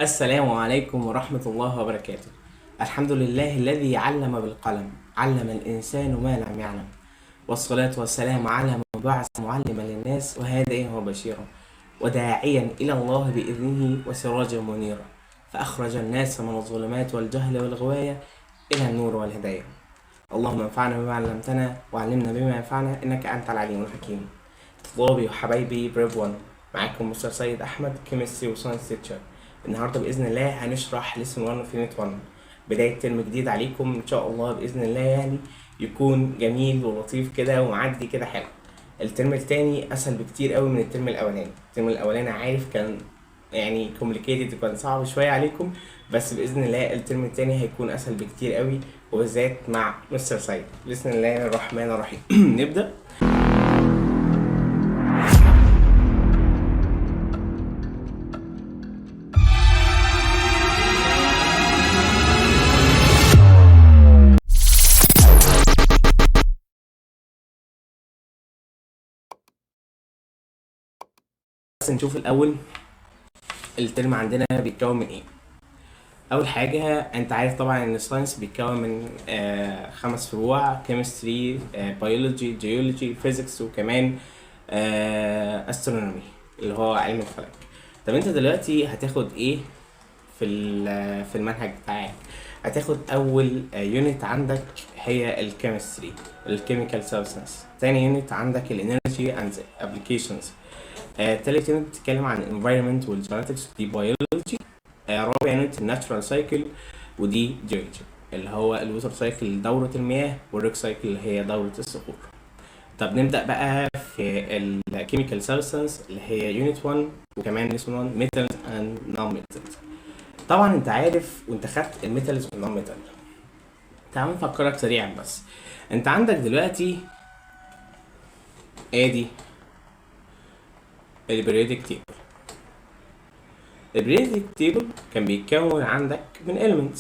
السلام عليكم ورحمة الله وبركاته. الحمد لله الذي علم بالقلم، علم الإنسان ما لم يعلم، والصلاة والسلام على من بعث معلما للناس وهاديا وبشيرا وداعيا إلى الله بإذنه وسراجا منيرا، فأخرج الناس من الظلمات والجهل والغواية إلى النور والهداية. اللهم انفعنا بما علمتنا وعلمنا بما ينفعنا إنك أنت العليم الحكيم. طلابي وحبايبي prep 1، معاكم مستر سيد احمد، chemistry و science teacher. النهارده باذن الله هنشرح lesson 1 في unit 1، بداية ترم جديد عليكم ان شاء الله. باذن الله يعني يكون جميل ولطيف كده ومعدي كده حلو. الترم التاني اسهل بكتير قوي من الترم الاولاني. الترم الاولاني عارف كان يعني complicated وكان صعب شوية عليكم، بس باذن الله الترم التاني هيكون اسهل بكتير قوي، وبالذات مع مستر سيد. بسم الله الرحمن الرحيم، نبدا. بس نشوف الاول الترم عندنا بيتكون من ايه. اول حاجة انت عارف طبعا ان ال science بيتكون من خمس فروع: chemistry، biology، geology، physics، وكمان astronomy اللي هو علم الفلك. طب انت دلوقتي هتاخد ايه في المنهج بتاعك؟ هتاخد اول unit عندك هي ال chemistry، ال chemical substance. تاني unit عندك ال energy and applications. تالت unit بتتكلم عن ال environment وال genetics، دي بيولوجي. رابع unit ال natural cycle، ودي جيولوجي، اللي هو ال water cycle دورة المياه، وال rock cycle اللي هي دورة الصخور. طب نبدأ بقى في ال chemical substance اللي هي unit 1 وكمان lesson 1، metals and non metals. طبعا انت عارف وانت خدت ال metals وال non metal. تعال نفكرك سريعا بس. انت عندك دلوقتي ادي ال periodic table. ال periodic table كان بيتكون عندك من elements،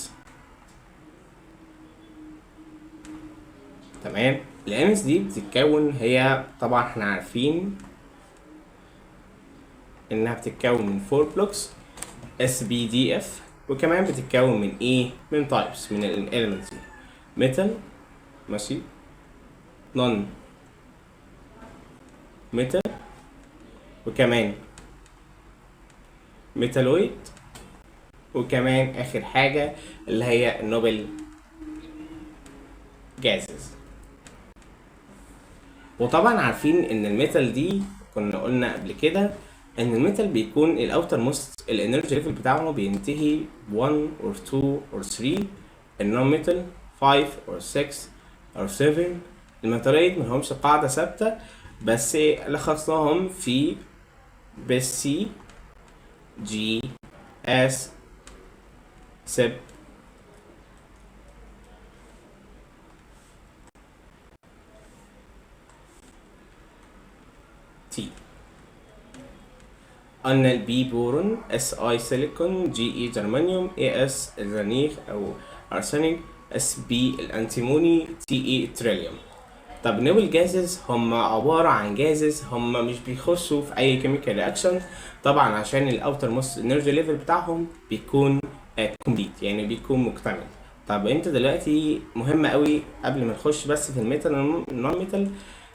تمام؟ ال elements دي بتتكون هي طبعا احنا عارفين انها بتتكون من 4 blocks S P D F، وكمان بتتكون من ايه؟ من types من ال elements دي: metal، ماشي، non metal، وكمان metalloid، وكمان اخر حاجة اللي هي ال noble gases. وطبعا عارفين ان ال metal دي كنا قلنا قبل كده ان ال metal بيكون ال outermost ال energy level بتاعه بينتهي 1 or 2 or 3، ال non metal 5 or 6 or 7. ال metalloid ملهمش قاعدة ثابتة، بس لخصناهم في بس C G S Sb T. قلنا ال B boron، Si silicon، Ge germanium، As الزرنيخ او arsenic، Sb ال antimony، Te tellurium. طب noble gases هم عبارة عن gases هم مش بيخشوا في اي chemical reaction، طبعا عشان ال outermost energy level بتاعهم بيكون complete، يعني بيكون مكتمل. طب انت دلوقتي مهم قوي قبل ما نخش بس في ال metal وال non metal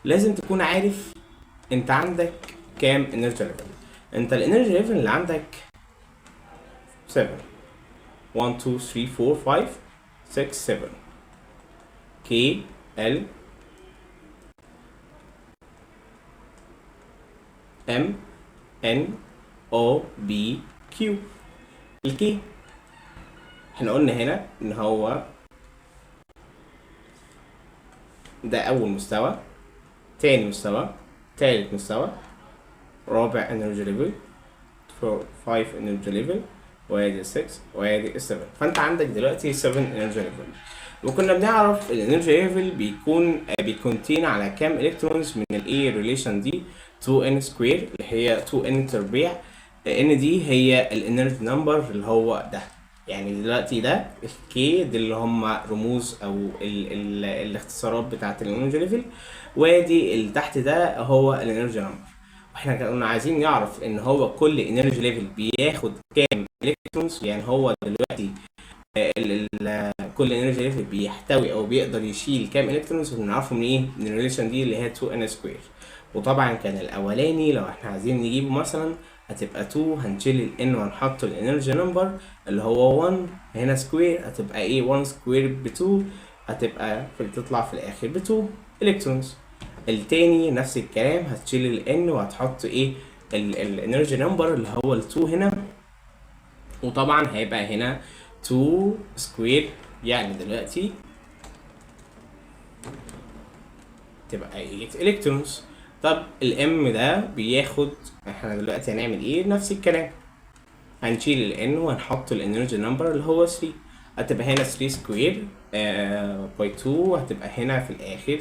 لازم تكون عارف انت عندك كام energy level. انت ال energy level اللي عندك 7، 1 2 3 4 5 6 7، K L M N O P Q. ال K احنا قلنا هنا ان هو ده اول مستوى، تاني مستوى، تالت مستوى، رابع energy level، 4 5 energy level، وادي 6 وادي 7. فانت عندك دلوقتي 7 energy level. وكنا بنعرف ال energy level بيكون بي contain على كام electrons من الايه relation دي: 2 n square اللي هي 2 n تربيع. n دي هي ال energy number اللي هو ده. يعني دلوقتي ده ال K دي اللي هم رموز او ال الاختصارات بتاعت ال energy level، وادي اللي تحت ده هو ال energy number. واحنا كنا عايزين نعرف ان هو كل energy level بياخد كام electrons. يعني هو دلوقتي ال ال كل energy level بيحتوي او بيقدر يشيل كام electrons، بنعرفه من ايه؟ من ال relation دي اللي هي 2 n square. وطبعا كان الاولاني لو احنا عايزين نجيبه مثلا هتبقى 2، هنشيل ال n وهنحط ال energy number اللي هو 1 هنا square، هتبقى ايه؟ 1 square ب 2، هتبقى في تطلع في الاخر ب 2 electrons. التاني نفس الكلام، هتشيل ال n وهتحط ايه؟ ال energy number اللي هو ال 2 هنا، وطبعا هيبقى هنا 2 square، يعني دلوقتي تبقى 8 electrons. طب ال M ده بياخد، احنا دلوقتي هنعمل ايه؟ نفس الكلام، هنشيل ال n وهنحط ال energy number اللي هو 3، هتبقى هنا 3 square by 2، وهتبقى هنا في الاخر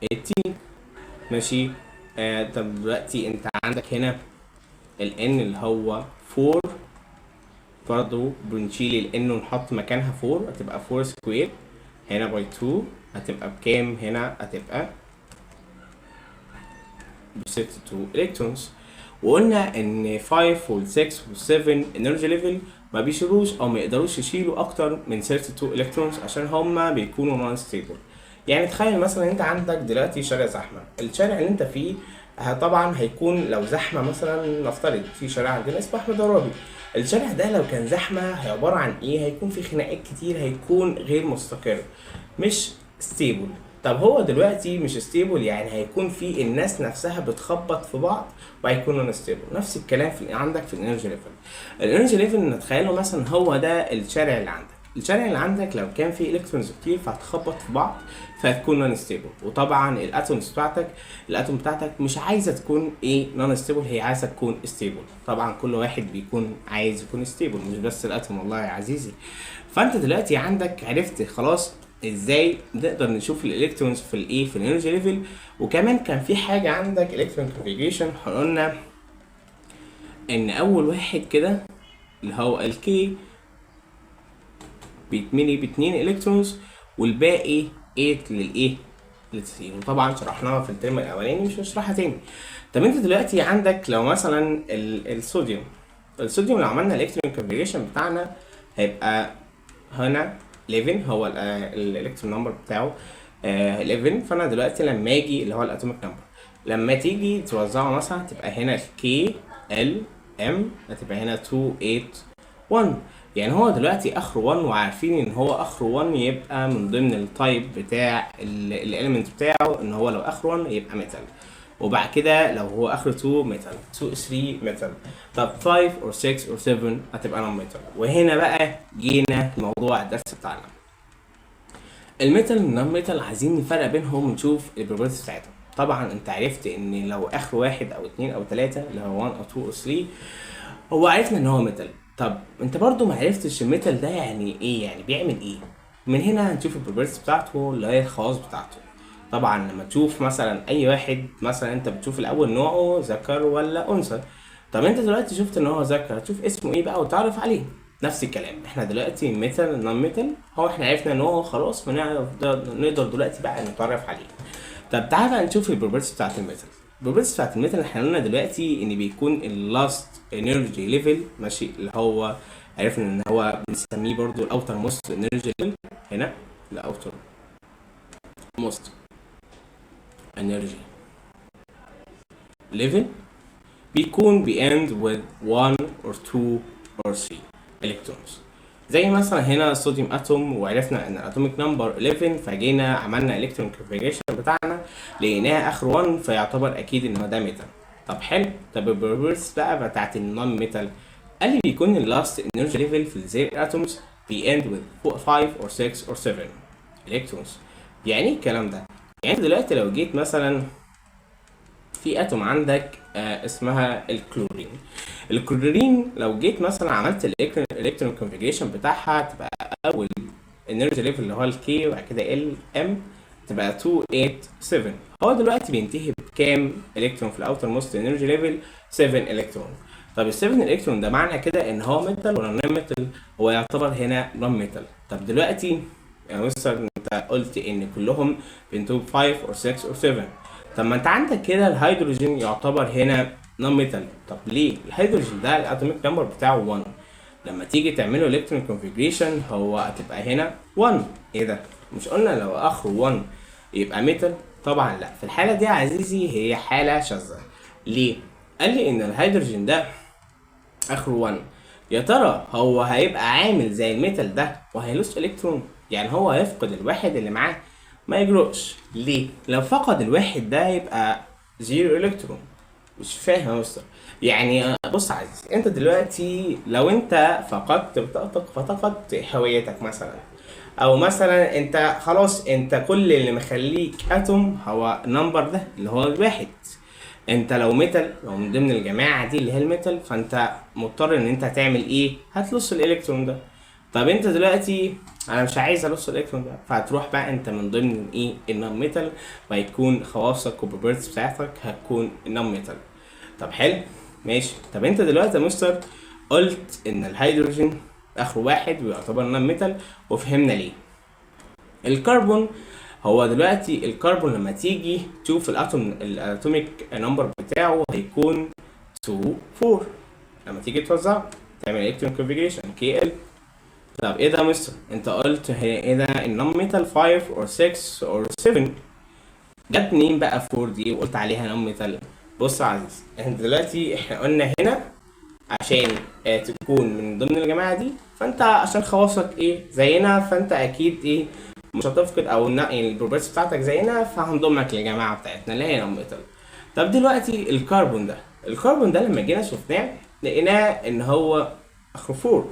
18. ماشي. طب دلوقتي انت عندك هنا ال n اللي هو 4، برضو بنشيل ال n ونحط مكانها 4، هتبقى 4 square هنا by 2، هتبقى بكام هنا؟ هتبقى ب 32 electrons. وقلنا ان 5 وال 6 وال 7 energy level ما بيشيلوش او ما يقدروش يشيلوا اكتر من 32 electrons عشان هما بيكونوا non stable. يعني تخيل مثلا انت عندك دلوقتي شارع زحمه، الشارع اللي انت فيه طبعا هيكون لو زحمه، مثلا نفترض في شارع عندنا اسمه احمد عرابي، الشارع ده لو كان زحمه هي عباره عن ايه؟ هيكون في خناقات كتير، هيكون غير مستقر، مش stable. طب هو دلوقتي مش stable، يعني هيكون في الناس نفسها بتخبط في بعض وهيكون non stable. نفس الكلام في عندك في ال energy level. ال energy level نتخيله مثلا هو ده الشارع اللي عندك، الشارع اللي عندك لو كان فيه electrons كتير فهتخبط في بعض فهتكون non stable. وطبعا ال atoms بتاعتك، ال atom بتاعتك مش عايزه تكون ايه؟ non stable، هي عايزه تكون stable. طبعا كل واحد بيكون عايز يكون stable، مش بس ال atom والله يا عزيزي. فانت دلوقتي عندك عرفت خلاص ازاي نقدر نشوف ال electrons في الايه؟ في ال energy level. وكمان كان في حاجه عندك electron configuration، قلنا ان اول واحد كده اللي هو ال K بيتملي باتنين electrons والباقي 8 للايه؟ للتسعين. وطبعا شرحناها في الترم الاولاني، مش هشرحها تاني. طب انت دلوقتي عندك لو مثلا الصوديوم، الصوديوم لو عملنا ال electron configuration بتاعنا هيبقى هنا 11، هو ال electron number بتاعه 11. فانا دلوقتي لما اجي اللي هو ال atomic number، لما تيجي توزعه مثلا تبقى هنا K L M، هتبقى هنا 2 8 1. يعني هو دلوقتي اخره 1، وعارفين ان هو اخره 1 يبقى من ضمن ال type بتاع ال element بتاعه ان هو لو اخره 1 يبقى metal، وبعد كده لو هو اخره 2 metal، 2 3 metal، طب 5 or 6 or 7 هتبقى non metal. وهنا بقى جينا لموضوع الدرس بتاعنا، ال metal وال non metal، عايزين نفرق بينهم ونشوف ال properties بتاعتهم. طبعا انت عرفت ان لو اخره واحد او اتنين او تلاتة اللي هو 1 او 2 او 3، هو عرفنا ان هو metal. طب انت برضو ما عرفتش ال metal ده يعني ايه، يعني بيعمل ايه. من هنا هنشوف ال properties بتاعته اللي هي الخواص بتاعته. طبعا لما تشوف مثلا اي واحد، مثلا انت بتشوف الاول نوعه ذكر ولا انثى. طب انت دلوقتي شفت ان هو ذكر، هتشوف اسمه ايه بقى وتعرف عليه. نفس الكلام احنا دلوقتي metal non metal، هو احنا عرفنا ان هو خلاص، فنعرف نقدر دلوقتي بقى نتعرف عليه. طب تعالى بقى نشوف ال properties بتاعت ال metal. ال properties بتاعت ال metal احنا قلنا دلوقتي ان بيكون ال last energy level، ماشي، اللي هو عرفنا ان هو بنسميه برضو ال outermost energy level. هنا ال outermost energy level بيكون بي end with 1 or 2 or 3 electrons. زي مثلا هنا sodium atom، وعرفنا ان ال atomic number 11، فجينا عملنا electron configuration بتاعنا لقيناها اخر 1، فيعتبر اكيد ان هو ده metal. طب حلو. طب ال properties بقى بتاعت ال non metal، قال لي بيكون ال last energy level في ال their atoms بي end with 5 or 6 or 7 electrons. يعني ايه الكلام ده؟ يعني انت دلوقتي لو جيت مثلا في atom عندك اسمها ال chlorine، ال chlorine لو جيت مثلا عملت ال electron configuration بتاعها تبقى اول energy level اللي هو ال K وبعد كده L M تبقى 2 8 7. هو دلوقتي بينتهي بكام الكترون في ال outermost energy level؟ 7 الكترون. طب ال 7 الكترون ده معنى كده ان هو metal ولا non metal؟ هو يعتبر هنا non metal. طب دلوقتي يا مستر انت قلت ان كلهم بينتهوا ب 5 or 6 or 7، طب ما انت عندك كده الهيدروجين يعتبر هنا non metal. طب ليه؟ الهيدروجين ده ال atomic number بتاعه 1، لما تيجي تعمله electron configuration هو هتبقى هنا 1. ايه ده؟ مش قلنا لو اخره 1 يبقى metal؟ طبعا لا، في الحالة دي يا عزيزي هي حاله شاذة. ليه؟ قال لي ان الهيدروجين ده اخره 1، يا ترى هو هيبقى عامل زي ال metal ده وهي lose الكترون؟ يعني هو هيفقد الواحد اللي معاه؟ ما يجرؤش. ليه؟ لو فقد الواحد ده يبقى zero electron. مش فاهم يا مستر. يعني بص يا عزيزي، انت دلوقتي لو انت فقدت بطاقتك، فقدت هويتك مثلا، او مثلا انت خلاص انت كل اللي مخليك atom هو ال number ده اللي هو الواحد. انت لو metal، لو من ضمن الجماعة دي اللي هي ال metal، فانت مضطر ان انت هتعمل ايه؟ هت lose الالكترون ده. طب انت دلوقتي انا مش عايز ا lose الالكترون ده، فهتروح بقى انت من ضمن ايه؟ ال non metal، وهيكون خواصك وال properties بتاعتك هتكون ال non metal. طب حلو ماشي. طب انت دلوقتي يا مستر قلت ان الهيدروجين اخره واحد ويعتبر non metal، وفهمنا ليه. الكربون هو دلوقتي الكربون لما تيجي تشوف ال atom ال atomic number بتاعه هيكون 2 4، لما تيجي توزعه تعمل electron configuration K L. طب ايه ده يا مستر؟ انت قلت هي ايه ده ال non metal 5 or 6 or 7، جت منين بقى 4 دي وقلت عليها non metal؟ بص يا عزيز، احنا دلوقتي احنا قلنا هنا عشان تكون من ضمن الجماعة دي، فانت عشان خواصك ايه زينا، فانت اكيد ايه مش هتفقد او يعني ال properties بتاعتك زينا، فهنضمك للجماعة بتاعتنا اللي هي non metal. طب دلوقتي الكربون ده، الكربون ده لما جينا شفناه لقيناه ان هو اخره 4.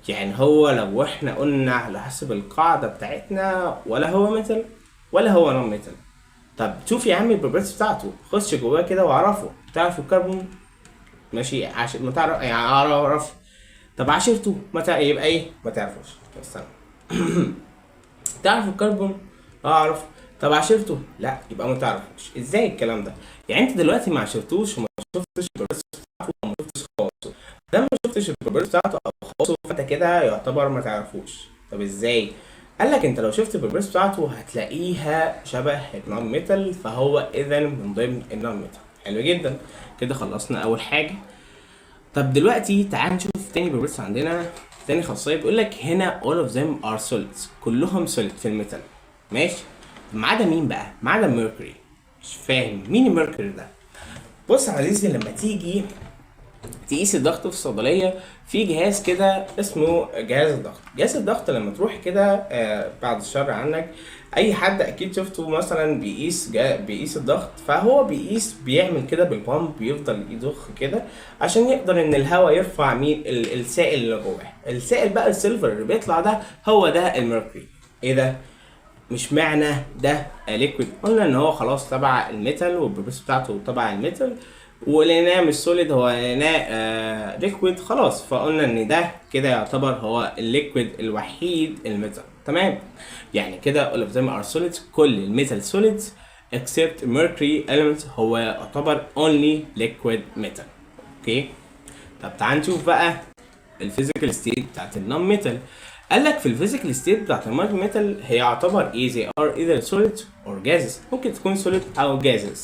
يعني هو لو احنا قلنا على حسب القاعدة بتاعتنا ولا هو metal ولا هو non metal. طب شوف يا عم ال properties بتاعته، خش جواه كده واعرفه. تعرف الكربون؟ ماشي، عشان ما تعرف يعني اعرف. طب عشرته ما يبقى ايه؟ ما تعرفوش. طب استنى، تعرف الكربون؟ اعرف. طب عشرته؟ لا، يبقى ما تعرفوش. ازاي الكلام ده؟ يعني انت دلوقتي ما عشرتوش وما شفتش ال properties بتاعته وما شفتش خواصه، ده ما شفتش ال properties بتاعته او خواصه، فانت كده يعتبر ما تعرفوش. طب ازاي؟ قال لك انت لو شفت ال properties بتاعته هتلاقيها شبه ال non metal، فهو اذا من ضمن ال non metal. حلو جدا، كده خلصنا اول حاجة. طب دلوقتي تعال نشوف تاني properties عندنا، تاني خاصية. بيقول لك هنا all of them are solids، كلهم solid في ال metal. ماشي، ما عدا مين بقى؟ ما عدا ال mercury. مش فاهم مين ال mercury ده. بص يا عزيزي، لما تيجي تقيس الضغط في الصيدلية في جهاز كده اسمه جهاز الضغط. جهاز الضغط لما تروح كده بعد الشر عنك، اي حد اكيد شفته مثلا بيقيس بيقيس الضغط، فهو بيقيس بيعمل كده بال pump، بيفضل يضخ كده عشان يقدر ان الهواء يرفع مين؟ السائل اللي جواه. السائل بقى ال silver اللي بيطلع ده هو ده ال mercury. ايه ده؟ مش معنى ده liquid؟ قلنا ان هو خلاص تبع ال metal وال properties بتاعته تبع ال metal، ولقيناه مش solid، هو لقيناه liquid خلاص، فقلنا ان ده كده يعتبر هو ال liquid الوحيد ال metal. تمام، يعني كده all of them are solids، كل ال metal solids except mercury element هو يعتبر only liquid metal. okay، طب تعال نشوف بقى ال physical state بتاعت ال non metal. قال لك في ال physical state بتاعت ال non metal هي يعتبر ايه؟ they are either solid or gases، ممكن تكون solid او gases.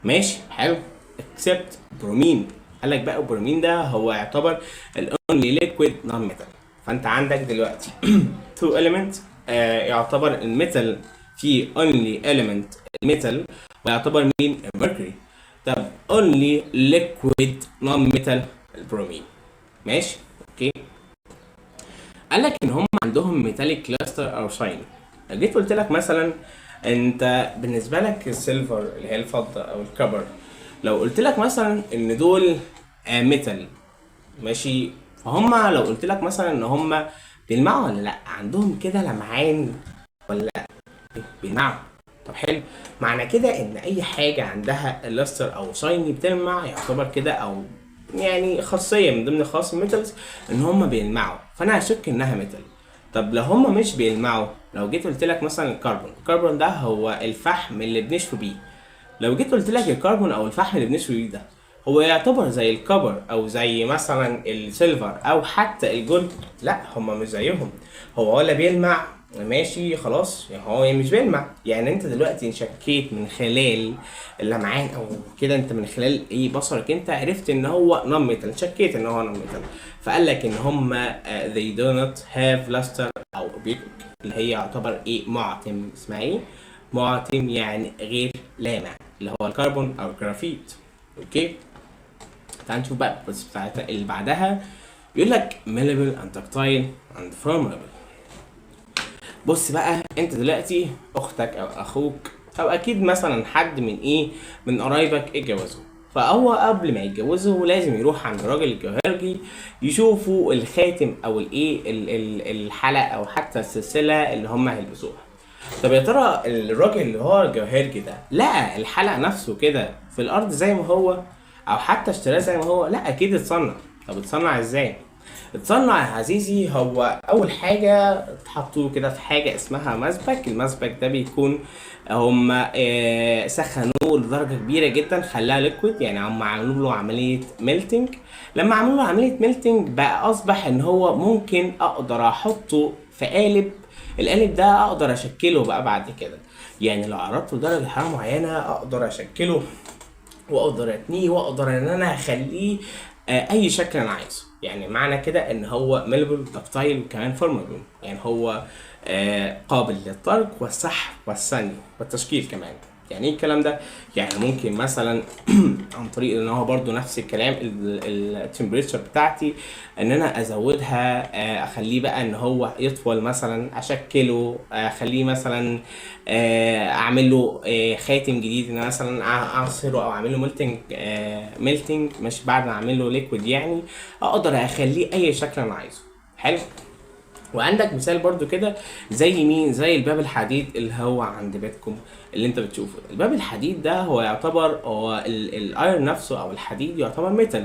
ماشي حلو، except bromine. قال لك بقى البرومين ده هو يعتبر ال only liquid non metal. فانت عندك دلوقتي two element يعتبر ال metal في only element metal ويعتبر مين؟ ال mercury. طب only liquid non metal ال bromine. ماشي okay. قال لك ان هم عندهم metallic luster او shine. جيت قلت لك مثلا انت بالنسبة لك ال silver اللي هي الفضة او ال copper، لو قلت لك مثلا ان دول metal، ماشي، فهم لو قلت لك مثلا ان هم بيلمعوا ولا لا، عندهم كده لمعان ولا لا؟ بيلمعوا. طب حلو، معنى كده ان اي حاجة عندها luster او shiny بتلمع يعتبر كده، او يعني خاصية من ضمن خواص ال metals ان هم بيلمعوا، فانا هشك انها metal. طب لو هم مش بيلمعوا، لو جيت قلت لك مثلا الكربون، الكربون ده هو الفحم اللي بنشوي بيه، لو جيت قلت لك الكربون او الفحم اللي بنشوي بيه ده هو يعتبر زي ال copper او زي مثلا ال silver او حتى ال gold؟ لا، هما مش زيهم. هو ولا بيلمع، ماشي خلاص، يعني هو مش بيلمع. يعني انت دلوقتي شكيت من خلال اللمعان او كده، انت من خلال ايه؟ بصرك، انت عرفت ان هو non metal، شكيت ان هو non metal. فقال لك ان هما they do not have luster او opaque، اللي هي يعتبر ايه؟ معتم. اسمها ايه؟ معتم، يعني غير لامع، اللي هو الكربون او الجرافيت. okay، تعال نشوف بقى بس بتاعت اللي بعدها. بيقول لك malleable and ductile and formable. بص بقى، انت دلوقتي اختك او اخوك او اكيد مثلا حد من ايه؟ من قرايبك اتجوزوا، فهو قبل ما يتجوزوا لازم يروح عند الراجل الجوهرجي يشوفوا الخاتم او الايه الحلق او حتى السلسلة اللي هم هيلبسوها. طب يا ترى الراجل اللي هو الجوهرجي ده لقى الحلق نفسه كده في الارض زي ما هو، او حتى اشتراه زي ما هو؟ لا، اكيد اتصنع. طب اتصنع ازاي؟ اتصنع يا عزيزي، هو اول حاجة اتحطوه كده في حاجة اسمها مسبك. المسبك ده بيكون هم سخنوه لدرجة كبيرة جدا، خلاه liquid، يعني هم عملوا له عملية melting. لما عملوا له عملية melting بقى اصبح ان هو ممكن اقدر احطه في قالب، القالب ده اقدر اشكله بقى بعد كده. يعني لو عرضته لدرجة حرارة معينة اقدر اشكله واقدر اتنيه واقدر ان انا اخليه اي شكل انا عايزه. يعني معنى كده ان هو malleable، ductile، وكمان formable، يعني هو قابل للطرق والسحب والثني والتشكيل كمان. يعني ايه الكلام ده؟ يعني ممكن مثلا عن طريق ان هو برضو نفس الكلام ال temperature بتاعتي ان انا ازودها، اخليه بقى ان هو يطول مثلا، اشكله، اخليه مثلا اعمل له خاتم جديد، ان أنا مثلا اعصره او اعمل له melting، مش بعد ما اعمل له liquid، يعني اقدر اخليه اي شكل انا عايزه. حلو. وعندك مثال برضو كده زي مين؟ زي الباب الحديد اللي هو عند بيتكم اللي انت بتشوفه. الباب الحديد ده هو يعتبر هو ال iron نفسه او الحديد يعتبر metal.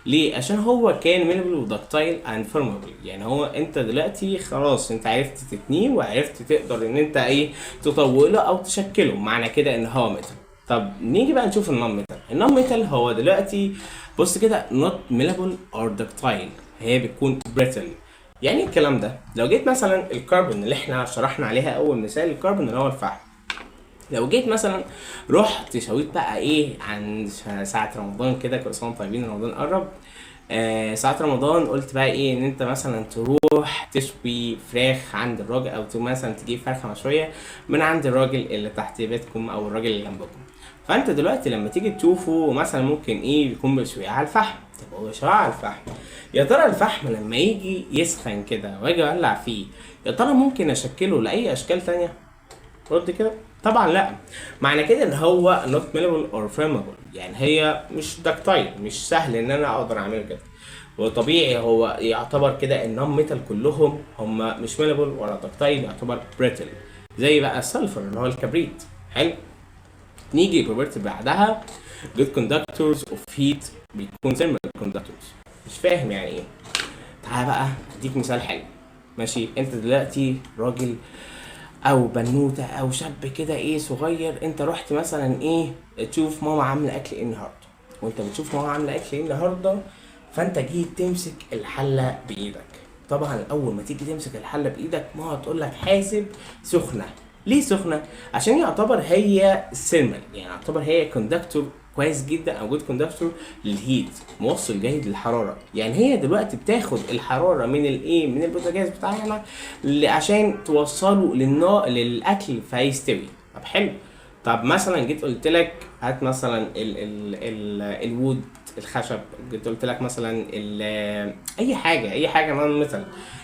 ليه؟ عشان هو كان malleable و ductile and formable. يعني هو انت دلوقتي خلاص انت عرفت تتنيه وعرفت تقدر ان انت ايه؟ تطوله او تشكله، معنى كده ان هو metal. طب نيجي بقى نشوف ال non metal. ال non metal هو دلوقتي بص كده not malleable or ductile، هي بتكون brittle. يعني ايه الكلام ده؟ لو جيت مثلا الكربون اللي احنا شرحنا عليها اول مثال، الكربون اللي هو الفحم، لو جيت مثلا رحت شويت بقى ايه عند ساعة رمضان كده، كل سنة وانتم طيبين، رمضان قرب، ساعة رمضان قلت بقى ايه؟ ان انت مثلا تروح تشوي فراخ عند الراجل، او مثلا تجيب فرخة مشوية من عند الراجل اللي تحت بيتكم او الراجل اللي جنبكم. فانت دلوقتي لما تيجي تشوفه مثلا ممكن ايه؟ يكون بيشويها على الفحم. طب هو بيشويها على الفحم، يا ترى الفحم لما يجي يسخن كده واجي اولع فيه، يا ترى ممكن اشكله لاي اشكال تانية؟ رد كده. طبعا لا. معنى كده ان هو not malleable or formable، يعني هي مش ductile، مش سهل ان انا اقدر اعمله كده. وطبيعي هو يعتبر كده ال non metal كلهم هم مش malleable ولا ductile، يعتبر brittle، زي بقى ال sulfur اللي هو الكبريت. حلو. نيجي property بعدها، good conductors of heat، بيكون thermal conductors. مش فاهم يعني ايه؟ تعالى بقى اديك مثال حلو. ماشي، انت دلوقتي راجل او بنوته او شاب كده ايه صغير، انت رحت مثلا ايه؟ تشوف ماما عامله اكل ايه النهارده. وانت بتشوف ماما عامله اكل ايه النهارده، فانت جيت تمسك الحلة بايدك. طبعا اول ما تيجي تمسك الحلة بايدك ماما تقول لك حاسب، سخنه. ليه سخنة؟ عشان يعتبر هي thermal، يعني يعتبر هي conductor كويس جدا او good conductor لل heat، موصل جيد للحراره. يعني هي دلوقتي بتاخد الحرارة من الايه؟ من البوتاجاز بتاعنا عشان توصله للنار للاكل فيستوي. طب حلو. طب مثلا جيت قلت لك هات مثلا ال ال ال ال wood، الخشب، جيت قلت لك مثلا ال اي حاجه، اي حاجة non metal،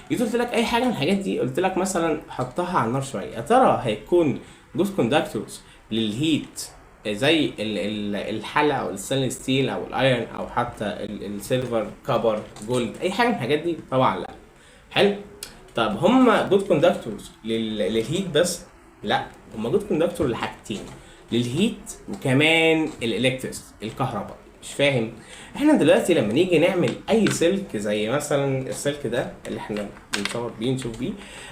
جيت قلت لك اي حاجة من الحاجات دي، قلت لك مثلا حطها على النار شويه، يا ترى هيكون good conductors لل heat زي الحلة او ال stainless steel او ال iron او حتى ال silver، copper، gold، اي حاجة من الحاجات دي؟ طبعا لا. حلو. طب هم good conductors لل heat بس؟ لا، هم good conductor لحاجتين، لل heat وكمان ال electricity، الكهرباء. مش فاهم؟ احنا دلوقتي لما نيجي نعمل اي سلك زي مثلا السلك ده اللي احنا بنصور بيه نشوف بيه،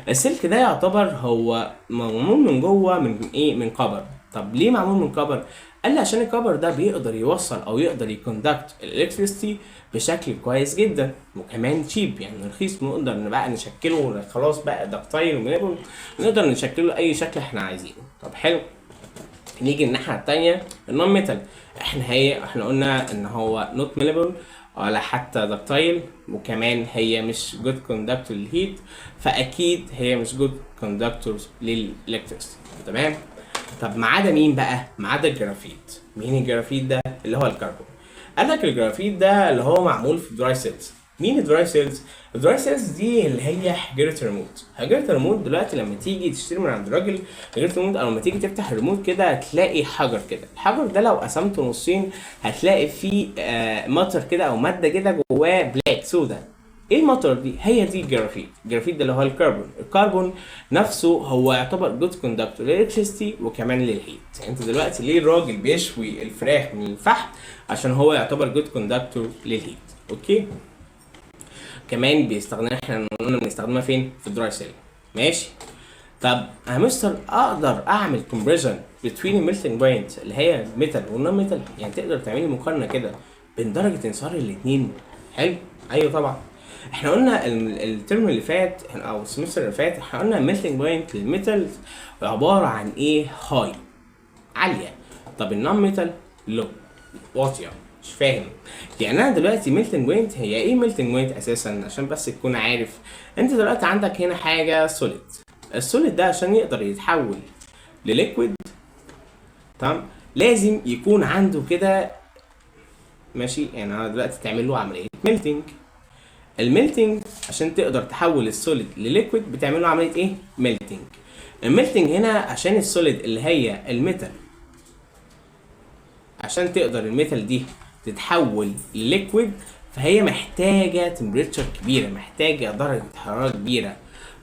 السلك ده يعتبر هو معمول من جوه من ايه؟ من copper. طب ليه معمول من copper؟ قال لي عشان ال copper ده بيقدر يوصل او يقدر ي conduct ال electricity بشكل كويس جدا، وكمان cheap يعني رخيص، نقدر بقى نشكله خلاص بقى ductile ومنقدر نقدر نشكله اي شكل احنا عايزينه. طب حلو، نيجي الناحية التانية ال non metal، احنا قلنا ان هو not malleable ولا حتى ductile، وكمان هي مش good conductor لل heat، فاكيد هي مش good conductor لل electricity. تمام. طب ما عدا مين بقى؟ ما عدا الجرافيت. مين الجرافيت ده؟ اللي هو الكربون. قال لك الجرافيت ده اللي هو معمول في dry cells. مين ال dry cells؟ ال dry cells دي اللي هي حجره الريموت. حجره الريموت دلوقتي لما تيجي تشتري من عند الراجل حجره الريموت، او لما تيجي تفتح الريموت كده هتلاقي حجر كده. الحجر ده لو قسمته نصين هتلاقي فيه matter كده او مادة كده جواه black سودا. ايه ال matter دي؟ هي دي الجرافيت. الجرافيت ده اللي هو الكربون. الكربون نفسه هو يعتبر good conductor لل electricity وكمان لل heat. يعني انت دلوقتي ليه الراجل بيشوي الفراخ من الفحم؟ عشان هو يعتبر good conductor لل heat. okay، كمان بيستخدم، احنا قلنا بنستخدمها فين؟ في ال dry cell. ماشي. طب يا مستر اقدر اعمل comparison between ال melting point اللي هي metal وال non metal؟ يعني تقدر تعملي مقارنة كده بين درجه انصهار الاثنين؟ حلو، ايوه طبعا. احنا قلنا الترم اللي فات او ال semester اللي فات، احنا قلنا ال melting point لل metal عبارة عن ايه؟ high، عاليه. طب ال non metal low، واطيه. مش فاهم يعني انا دلوقتي melting point هي ايه؟ melting point اساسا عشان بس تكون عارف، انت دلوقتي عندك هنا حاجة solid، ال solid ده عشان يقدر يتحول ل liquid، تمام، لازم يكون عنده كده، ماشي، يعني انا دلوقتي تعمل له عملية melting. ال melting عشان تقدر تحول ال solid ل liquid بتعمل له عملية ايه؟ melting. ال melting هنا عشان ال solid اللي هي ال metal، عشان تقدر ال metal دي تتحول ل liquid فهي محتاجة temperature كبيرة، محتاجة درجة حرارة كبيرة.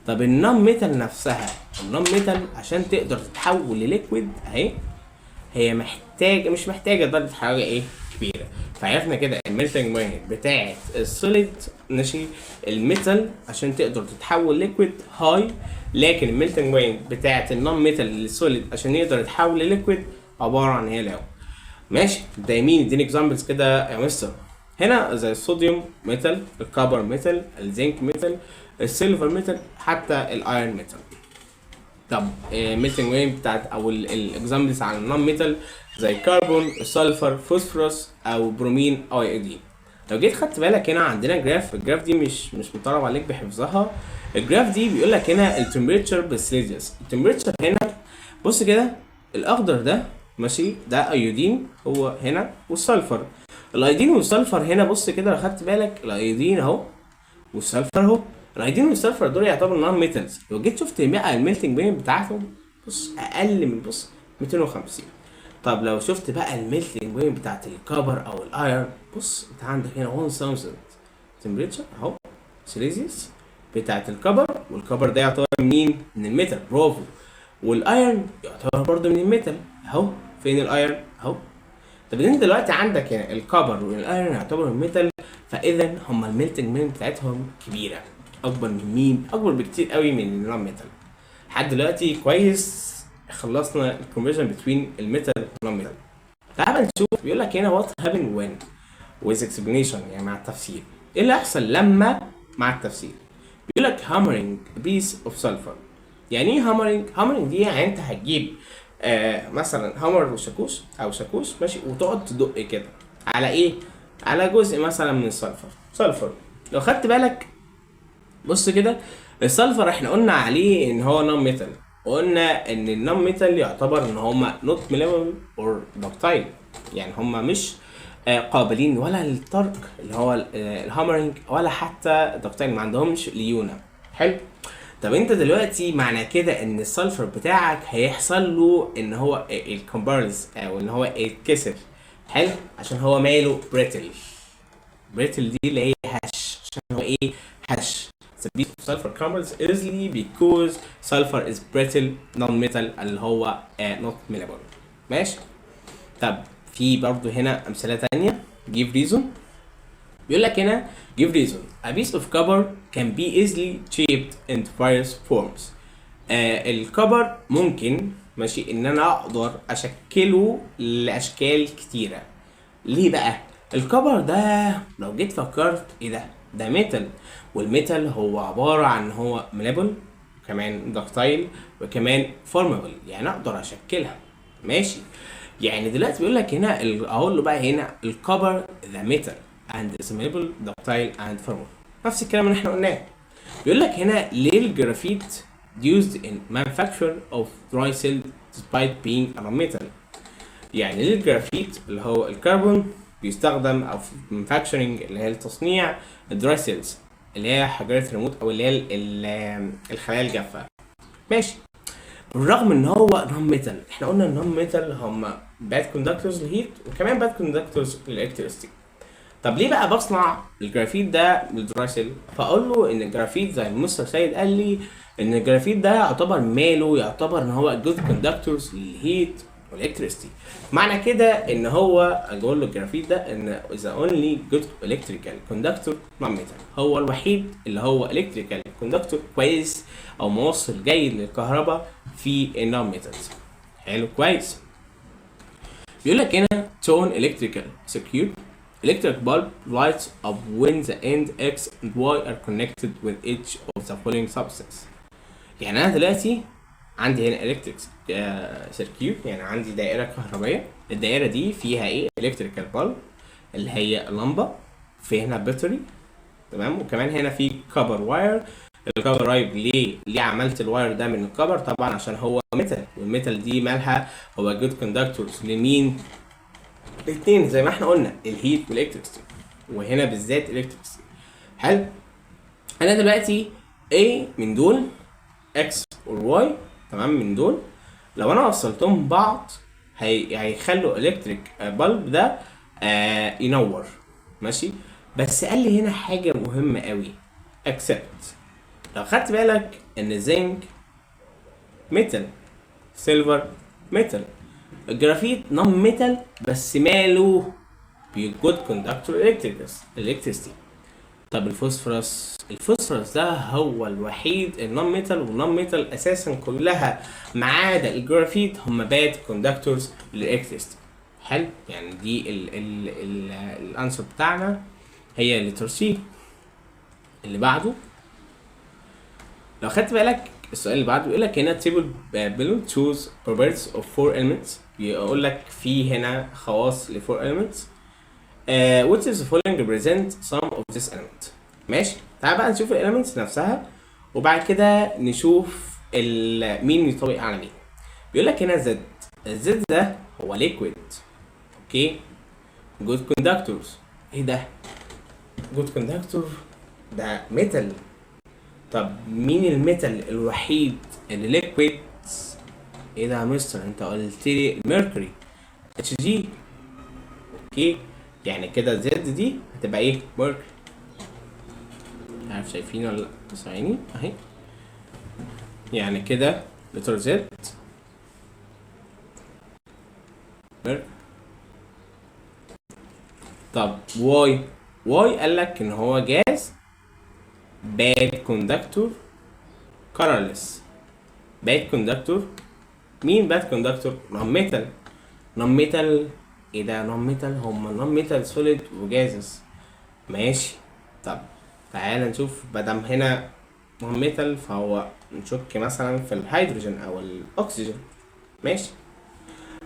طب ال non metal نفسها، ال non metal عشان تقدر تتحول ل liquid اهي، هي محتاجة مش محتاجة درجة حرارة ايه؟ كبيرة. فعرفنا كده ال melting point بتاعت ال solid، ماشي، ال metal عشان تقدر تتحول liquid high، لكن ال melting point بتاعت ال non metal لل solid عشان يقدر يتحول ل liquid عبارة عن هي low. ماشي، ده مين؟ اديني examples كده يا مستر. هنا زي الصوديوم metal، ال copper metal، ال zinc metal، ال silver metal، حتى ال iron metal. طب melting point بتاعت او ال examples على ال non metal زي الكربون، ال sulfur، phosphorus او برومين او iodine. لو جيت خدت بالك هنا عندنا graph، ال graph دي مش مطالب عليك بحفظها. ال graph دي بيقول لك هنا ال temperature بال Celsius. ال temperature هنا بص كده، الاخضر ده ماشي، ده iodine هو هنا وال sulfur. ال iodine وال sulfur هنا بص كده لو خدت بالك، ال iodine اهو وال sulfur اهو. ال iodine وال sulfur دول يعتبروا non metals. لو جيت شفت بقى ال melting point بتاعتهم، بص اقل من بص 250. طب لو شفت بقى ال melting point بتاعت ال copper او ال iron، بص انت عندك هنا 1000 temperature اهو سيليزيوس بتاعت ال copper، وال copper ده يعتبر منين؟ من ال metal، برافو. وال iron يعتبر برضه من ال metal اهو. فين ال iron؟ اهو. طب انت دلوقتي عندك يعني ال copper وال iron يعتبروا metal، فاذا هما ال melting point بتاعتهم كبيره، اكبر من مين؟ اكبر بكتير قوي من ال non metal. لحد دلوقتي كويس، خلصنا ال comparison between ال metal وال non metal. تعال نشوف بيقول لك هنا what happen when with explanation، يعني مع التفسير، ايه اللي هيحصل لما مع التفسير. بيقول لك hammering piece of sulfur. يعني ايه hammering؟ hammering دي يعني انت هتجيب مثلا hammer وشاكوش او شاكوش، ماشي، وتقعد تدق كده على ايه؟ على جزء مثلا من ال sulfur. sulfur لو خدت بالك بص كده، ال sulfur احنا قلنا عليه ان هو non metal، وقلنا ان ال non metal يعتبر ان هما not malleable or ductile، يعني هما مش قابلين ولا للطرق اللي هو ال hammering ولا حتى ductile، ما عندهمش ليونه. حلو. طب انت دلوقتي معنى كده ان ال sulfur بتاعك هيحصل له ان هو ال crumbles او ان هو يتكسر. حلو، عشان هو ماله؟ brittle. brittle دي اللي هي هش، عشان هو ايه؟ هش. The piece of sulfur crumbles easily because sulfur is brittle non-metal اللي هو not malleable. ماشي. طب في برضو هنا امثلة تانية. give reason، بيقول لك هنا give reason a piece of copper can be easily shaped into various forms. ال copper ممكن، ماشي، ماشي، ان انا اقدر اشكله لاشكال كتيره. ليه بقى ال copper ده؟ لو جيت فكرت ايه ده، ده metal، وال metal هو عبارة عن هو malleable وكمان ductile وكمان formable، يعني اقدر اشكلها. ماشي، يعني دلوقتي بيقول لك هنا اقول له بقى هنا ال copper the metal and malleable ductile and formable، نفس الكلام اللي احنا قلناه. بيقول لك هنا ليه الجرافيت used in manufacture of dry cell despite being a non-metal؟ يعني ليه الجرافيت اللي هو الكربون بيستخدم او في manufacturing اللي هي التصنيع ال dry cells اللي هي حجارة الريموت او اللي هي الخلايا الجافة. ماشي، بالرغم ان هو non metal، احنا قلنا ان non metal هم bad conductors لل heat وكمان bad conductors لل electricity. طب ليه بقى بصنع الجرافيت ده بال dry cell؟ فاقول له ان الجرافيت زي مستر سيد قال لي ان الجرافيت ده يعتبر ماله، يعتبر ان هو good conductors لل heat وال electricity. معنى كده ان هو اقول له الجرافيت ده ان is only good electrical conductor non metal، هو الوحيد اللي هو electrical conductor كويس او موصل جيد للكهرباء في ال non metals. حلو كويس. بيقول لك هنا to an electrical circuit electric bulb lights up when the end X and Y are connected with each of the following substance. يعني انا دلوقتي عندي هنا electric circuit، يعني عندي دائرة كهربية، الدائرة دي فيها ايه؟ electrical bulb اللي هي لمبة، في هنا battery، تمام، وكمان هنا في copper wire. ال copper wire ليه عملت ال wire ده من ال copper؟ طبعا عشان هو metal، وال metal دي مالها؟ هو good conductors لمين؟ الاثنين زي ما احنا قلنا، ال heat وال electricity، وهنا بالذات electricity. حلو، انا دلوقتي ايه من دول X or Y، تمام، من دول لو انا وصلتهم بعض هيخلوا electric bulb ده ينور. ماشي، بس قال لي هنا حاجة مهمة قوي، except لو خدت بالك ان zinc metal، silver metal، ال graphite non metal، بس ماله؟ good conductor electricity. طب ال phosphorus؟ ال phosphorus ده هو الوحيد ال non metal، وال non metal اساسا كلها ما عدا الجرافيت هم bad conductors لل electricity. حلو، يعني دي ال ال ال ال answer بتاعنا هي letter C. اللي بعده، لو خدت بالك السؤال اللي بعده بيقول لك هنا table below shows properties of four elements، بيقول لك في هنا خواص ل four elements، which is the following represent some of this element. ماشي، تعال بقى نشوف ال elements نفسها وبعد كده نشوف مين يطابق على مين. بيقول لك هنا Z، ال Z ده هو liquid، okay، good conductors. ايه ده good conductor؟ ده metal. طب مين ال metal الوحيد اللي liquid؟ ايه ده يا مستر، انت قلت لي mercury، Hg. okay، يعني كده Z دي هتبقى ايه؟ mercury. مش عارف شايفين ولا لا، ثواني، اهي، يعني كده letter Z mercury. طب Y، Y قال لك ان هو gas، bad conductor، colorless. bad conductor مين bad conductor؟ non metal. non metal ايه ده non metal؟ هم non metal solid و gases. ماشي، طب تعالى نشوف، مادام هنا non metal فهو نشك مثلا في الهيدروجين او الاكسجين. ماشي،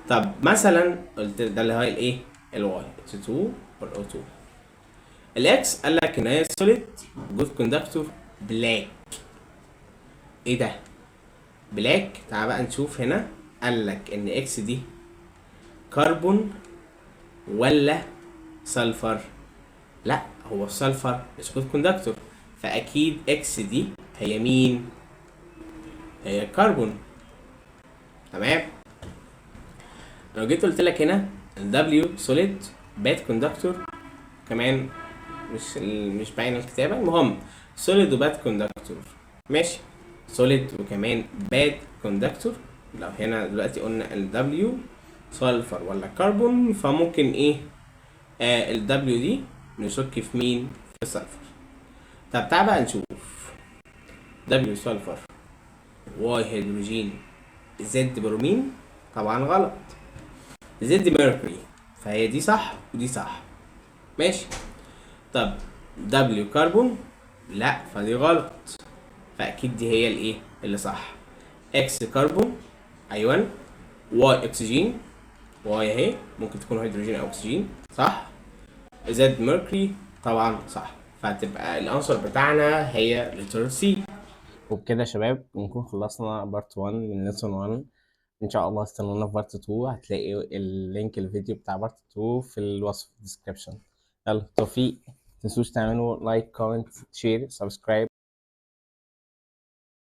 طب مثلا قلت ده اللي هو الايه؟ ال Y H2 وال O2. ال X قال لك ان هي solid good conductor black. ايه ده black؟ تعال بقى نشوف هنا، قال لك ان X دي كربون ولا sulfur؟ لا، هو ال sulfur مش good conductor، فاكيد X دي هي مين؟ هي كربون. تمام، لو جيت قلت لك هنا ال W solid bad conductor، كمان مش باينه الكتابه، المهم solid و bad conductor. ماشي، solid وكمان bad conductor. لو هنا دلوقتي قلنا ال W sulfur ولا كربون، فممكن ايه؟ ال W دي نشك في مين؟ في ال sulfur. طب تعال بقى نشوف W sulfur، Y hydrogen. Z bromine طبعا غلط، Z mercury، فهي دي صح ودي صح. ماشي. طب W carbon، لا فدي غلط، فاكيد دي هي الايه اللي صح. X carbon، ايوه. Y اكسجين، Y اهي ممكن تكون هيدروجين او اكسجين، صح. Z mercury طبعا صح، فهتبقى ال answer بتاعنا هي letter C. وبكده يا شباب نكون خلصنا part 1 من lesson 1. ان شاء الله استنونا في part 2، هتلاقي ال link الفيديو بتاع part 2 في الوصف description. يلا توفيق، متنسوش تعملوا like comment share subscribe.